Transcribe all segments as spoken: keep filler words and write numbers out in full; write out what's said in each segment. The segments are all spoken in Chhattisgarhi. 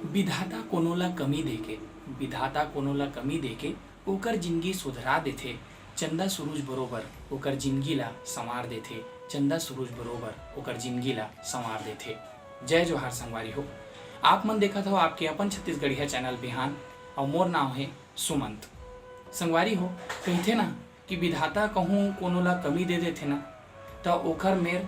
विधाता कोनो ला कमी देके, विधाता कोनो ला कमी देके ओकर जिंदगी सुधरा देथे। चंदा सुरूज बरोबर ओकर जिंदगी ला संवार देथे। चंदा सुरूज बरोबर ओकर जिंदगी ला संवार देथे। जय जोहार संगवारी हो, आप मन देखत हव आपके अपन छत्तीसगढ़िया चैनल बिहान, अउ मोर नाव हे सुमंत। संगवारी हो, कहिथे ना कि विधाता कहूँ कोनो ला कमी दे देथे ना, त ओकर मेर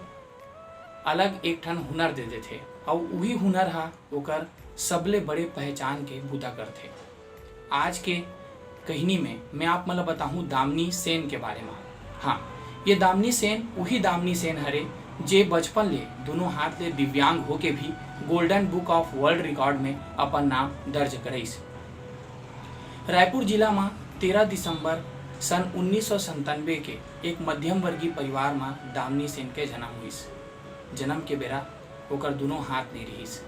अलग एक ठन हुनर दे देथे, अउ उही हुनर हा ओकर सबले बड़े पहचान के बूता करथे। आज के कहिनी में मैं आप मन ला बताहूँ दामिनी सेन के बारे में। हाँ, ये दामिनी सेन उही दामिनी सेन हरे, जे बचपन ले दोनों हाथ ले दिव्यांग होके भी Golden Book of World Record में अपन नाम दर्ज करइस। रायपुर जिला म तेरह दिसंबर सन उन्नीस सौ संतानवे के एक मध्यम वर्गीय परिवार म दामिनी सेन के जन्म होइस। जन्म के बेरा ओकर दूनों हाथ नइ रिहिस।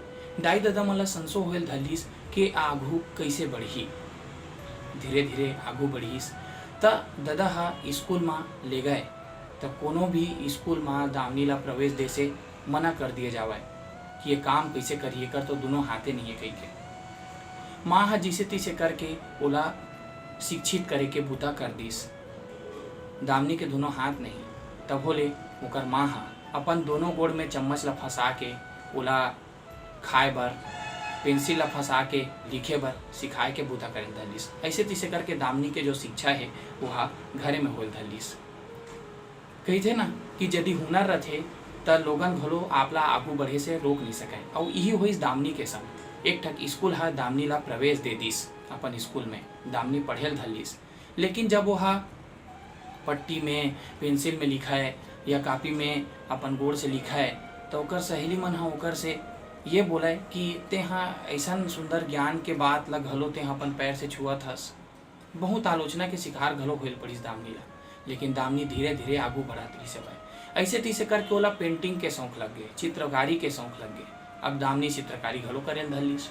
दाई ददा मन ल संसो होयल धर लिस के आघू कइसे बढ़ही। धीरे-धीरे आघू बढ़िस, त ददा ह स्कूल म ले गए, त कोनो भी स्कूल म दामिनी ल प्रवेश दे से मना कर दिए जावय कि ये काम कइसे करही, एकर तो दूनों हाथे नइये कहिके। माँ ह जइसे तइसे करके ओला शिक्षित करे के बूता कर दिस। दामिनी के दूनों हाथ नहीं, तभो ले ओकर माँ ह अपन दूनों गोड़ में चम्मच ल फंसा के ओला खाए बर, पेंसिल ल फंसा के लिखे बर सिखाए के बूता करे ल धर लिस। अइसे तइसे करके दामिनी के जो शिक्षा हे, वो ह घरे में होए ल धर लिस। कहिथे ना कि यदि हुनर रथे, त लोगन घलो आपला आगू बढ़े से रोक नइ सकय। अउ इही होइस दामिनी के संग। एक ठक स्कूल ह दामिनी ला प्रवेश दे दिस अपन स्कूल में। दामिनी पढ़े ल धर लिस, लेकिन जब वो ह पट्टी में, पेंसिल में लिखय या कॉपी में अपन गोड़ से लिखय, त ओकर सहेली मन ह ओकर से ये बोलय कि तेंहा अइसन सुंदर ज्ञान के बात ला घलो तेंहा अपन पैर से छुअत हस। बहुत आलोचना के शिकार घलो होइल पड़िस दामिनी ला, लेकिन दामिनी धीरे-धीरे आगू बढ़त रिहिस हवय। अइसे तइसे करके ओला पेंटिंग के शौक लग गे, चित्रकारी के शौक लग गे। अब दामिनी चित्रकारी घलो करे ल धर लिस।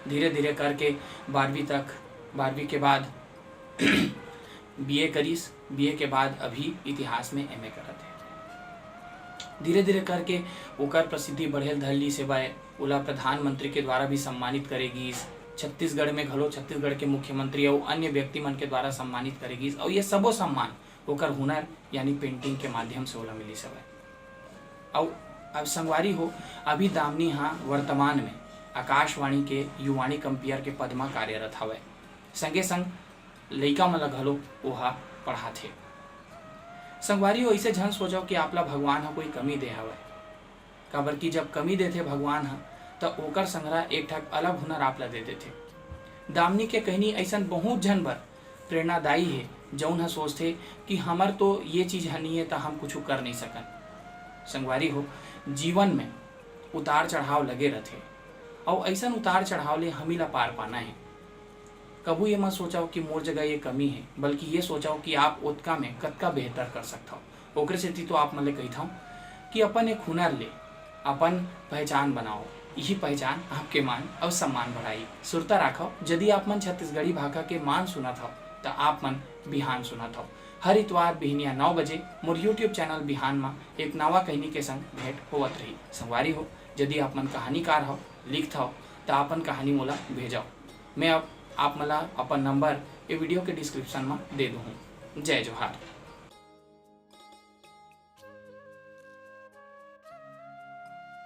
धीरे-धीरे करके बारहवीं तक, बारहवीं के बाद बीए करिस, बीए के बाद अभी इतिहास में एमए करत हे। धीरे-धीरे करके ओकर प्रसिद्धि बढ़े ल धर लिस हवय। ओला प्रधानमंत्री के द्वारा भी सम्मानित करे गिस। छत्तीसगढ़ में घलो छत्तीसगढ़ के मुख्यमंत्री अउ अन्य व्यक्ति मन के द्वारा सम्मानित करे गिस। अउ ये सबो सम्मान ओकर हुनर यानी पेंटिंग के माध्यम से ओला मिलिस हवय। अउ अब संगवारी हो, अभी दामिनी ह वर्तमान में आकाशवाणी के युवाणी कंपेयर के पद म कार्यरत हवय। संगे संग लइका मन ल घलो ओहा पढ़ाथे। संगवारी हो, अइसे झन सोचव कि आप ला भगवान ह कोई कमी दे हवय, काबर कि जब कमी देथे भगवान ह, त ओकर संघरा एक ठक अलग हुनर आप ला दे देथे। दामिनी के कहिनी अइसन बहुत झन बर प्रेरणादायी हे, जउन ह सोचथे कि हमर तो ये चीज ह नइये, त हम कुछु कर नइ सकन। संगवारी हो, जीवन में उतार चढ़ाव लगे रथे, अउ अइसन उतार चढ़ाव ले हमी ला पार पाना हे। कभू ये मत सोचव कि मोर जगह ये कमी हे, बल्कि ये सोचव कि आप ओतका में कतका बेहतर कर सकथव। ओकरे सेती तो आप मन ले कहिथव कि अपन एक हुनर ले अपन पहचान बनाओ, इही पहचान आपके मान अउ सम्मान बढ़ाई। सुरता राखव, यदि आप मन छत्तीसगढ़ी भाखा के मान सुनत हव, त आप मन बिहान सुनत हव। हर इतवार बिहनिया नौ बजे मोर YouTube चैनल बिहान म एक नवा कहिनी के संग भेंट होवत रही। संगवारी हो, यदि आप मन कहानीकार हव, लिखत हव, त अपन कहानी मोला भेजव। मैं अब आप मन ला अपन नंबर ए वीडियो के डिस्क्रिप्शन म दे दूहूँ। जय जोहार।